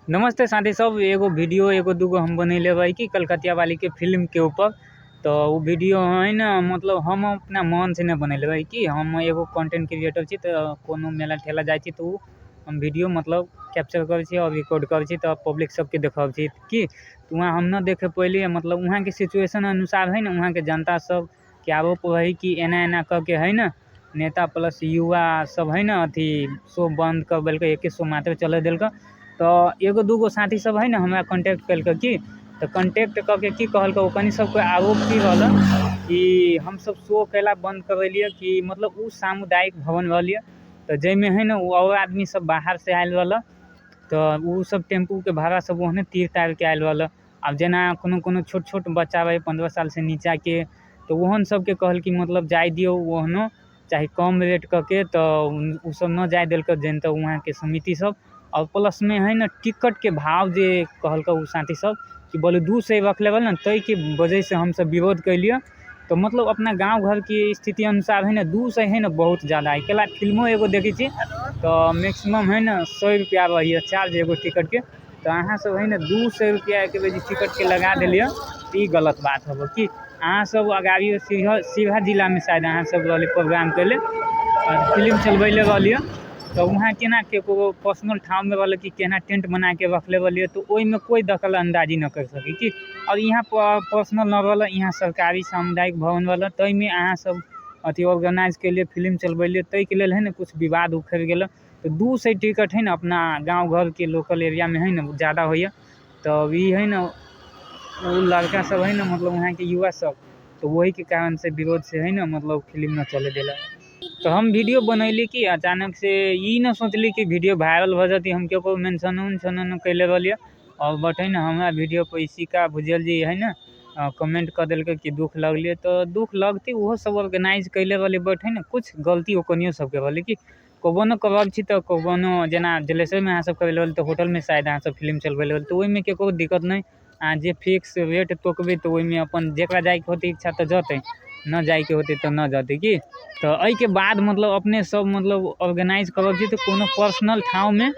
नमस्ते साथी सब, एगो वीडियो एगो दूगो हम बनैले रही कि कलकतिया वाली के फिल्म के ऊपर। तो उ वीडियो है ने, मतलब हम अपना मन से नहि बनैले रही कि हम एगो कंटेंट क्रिएटर छी, तऽ कोनो मेला ठेला जाइ छी तऽ उ हम वीडियो मतलब कैप्चर करै छी आओर रिकॉर्ड करै छी, तऽ पब्लिक सबके देखबै छी कि वहाँ हम न देखे पयली। मतलब वहाँके सिचुएशन अनुसार है ने, वहाँके जनता सब के आरोप रही कि एना एना कऽ के है ने नेता प्लस युवा सब है ने अथी शो बन्द कऽ देलकै, एके शो मात्र चलै देलकै। तऽ एगो दूगो साथी सब है ने हमरा कॉन्टेक्ट केलकै कि, तऽ कॉन्टेक्ट कऽ के की कहलकै, ओकनी सबके आरोप की रहल कि हमसब शो कैला बन्द करबेलियै कि मतलब उ सामुदायिक भवन रहलियै, तऽ जाहिमे है ने ओ आओर आदमी सब बाहरसँ आयल रहल, तऽ उ सब टेम्पूके भाड़ा सब ओहने तीर तारके आयल रहल। आब जेना कोनो कोनो छोट छोट बच्चा रहै 15 सालसँ नीचाके, तऽ ओहन सबके कहल कि मतलब जाइ दियौ ओहनो चाहे कम रेट कऽ के, तऽ ओ सब नहि जाइ देलकै जहन तऽ वहाँके समिति सब। आओर प्लसमे है ने टिकटके भाव जे कहलकै ओ साथी सब कि बोले 200 रखले रहल ने, ताहिके वजहसँ हमसब विरोध केलियै। तऽ मतलब अपना गाँव घरके स्थिति अनुसार है ने 200 है ने बहुत जादा है। कैला फिल्मो एगो देखै छी तऽ मैक्सिमम है ने 100 रुपैआ रहैए चार्ज एगो टिकटके, तऽ अहाँ सब है ने 200 रुपैआ एके बेर टिकटके लगा देलियै, तऽ ई गलत बात होबे कि अहाँ सब अगाड़ी शिवहर जिलामे शायद अहाँ सब रहलियै प्रोग्राम कयले, फिल्म चलबैले रहलियै, तऽ वहाँ केना केकरो पर्सनल ठाममे रहलै कि केना टेंट बनाके रखले रहलियै, तऽ ओहिमे कोइ दखल अन्दाजी नहि करि सकै कि। आओर यहाँ पर्सनल नहि रहलै, यहाँ सरकारी सामुदायिक भवन रहलै, ताहिमे अहाँ सब अथी ऑर्गेनाइज केलियै, फिल्म चलबेलियै, ताहिके लेल है ने कुछ विवाद उखड़ि गेलै। तऽ 200 टिकट है ने अपना गाँव घरके लोकल एरियामे है ने जादा होइए। तऽ ई है ने ओ लड़का सब है ने मतलब वहाँके युवा सब, तऽ ओहिके कारण से विरोध से है ने मतलब फिल्म न चलै देलक। तऽ हम वीडियो बनैली कि अचानक से ई न सोचली कि वीडियो वायरल भऽ जेतै, हम केकरो मेंशनो उन्शनो नहि कैले रहलियै। आओर बट है ने हमरा वीडियो पर इसिका भुजल जी है ने कमेंट कऽ देलकै कि दुःख लगलै, तऽ दुःख लगतै, ओहो सब ऑर्गेनाइज कैले रहलै, बट है ने कुछ गलती ओकनियो सबके रहलै कि कबो न करल छी। तऽ कबो जेना जलेसरमे अहाँ सब करैले रहली तऽ होटलमे शायद अहाँ सब फिल्म चलबैले रहली, तऽ ओहिमे केकरो दिक्कत नहि, अहाँ जे फिक्स रेट तोकबै तऽ ओहिमे अपन जेकरा जाइके होतै इच्छा तऽ जतै, न जाइके होतै तऽ न जतै की। तऽ एहिके बाद मतलब अपने सब मतलब ऑर्गेनाइज करब छी तऽ कोनो पर्सनल ठाममे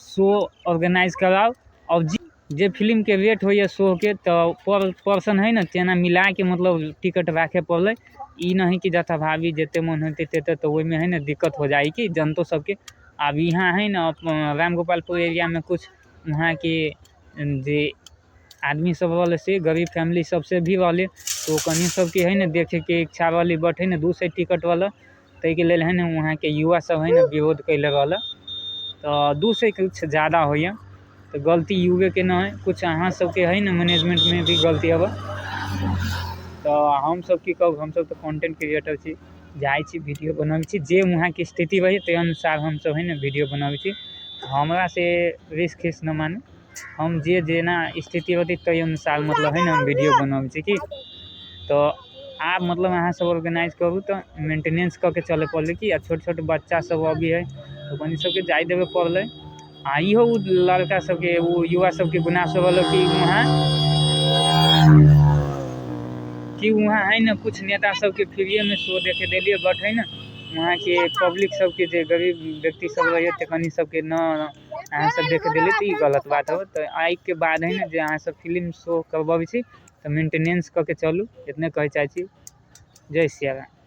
शो ऑर्गेनाइज कराउ, आओर जे फिल्मके रेट होइए शोके तऽ पर पर्सन है ने तेना मिलाके मतलब टिकट राखे पड़लै। ई नहि कि जथाभावी जते मन होतै तते, तऽ ओहिमे है ने दिक्कत हो जाइ कि जनतो सबके। आब यहाँ है ने राम गोपालपुर एरियामे कुछ वहाँके जे आदमी सब रहलै से गरीब फैमिली सबसे भी रहलै, तऽ ओकनी सबके है ने देखेके इच्छा रहलै, बट है ने 200 टिकट वाला, ताहिके लेल है ने वहाँके युवा सब है ने विरोध कैले रहलै। तऽ 200 कुछ जादा होइए, तऽ गलती युवेके न है, कुछ अहाँ सबके है ने मैनेजमेंटमे भी गलती हबे। तऽ हमसब की कहू, हमसब तऽ कंटेंट क्रिएटर छी, जाइ छी वीडियो बनबै छी, जे वहाँके स्थिति रहै ताहि अनुसार हमसब है ने वीडियो बनबै छी। हमरा से रिस्क हिस्क न मानू, हम जे जेना स्थिति होतै ताहि अनुसार मतलब है ने हम वीडियो बनबै छी कि। तऽ आब मतलब अहाँ सब ऑर्गेनाइज करू तऽ मेंटेनेंस कऽ के चलै पड़लै कि, आ छोट छोट बच्चा सब अभी है ओकनी सबके जाइ देबे पड़लै। आ इहो ओ लड़का सबके ओ युवा सबके गुनाह सब रहलै कि वहाँ है ने कुछ नेता सबके फ्रीएमे शो देखे देलियै, बट है ने वहाँके पब्लिक सबके जे गरीब व्यक्ति सब रहैए तकनी सबके न अहाँ सब देखे देलियै, तऽ ई गलत बात हो। तऽ एहिके बाद है ने जे अहाँ सब फिल्म शो करबबै छी तऽ मेंटेनेंस कऽ के चलू, इतने कहै चाहै छी। जय सिया राम।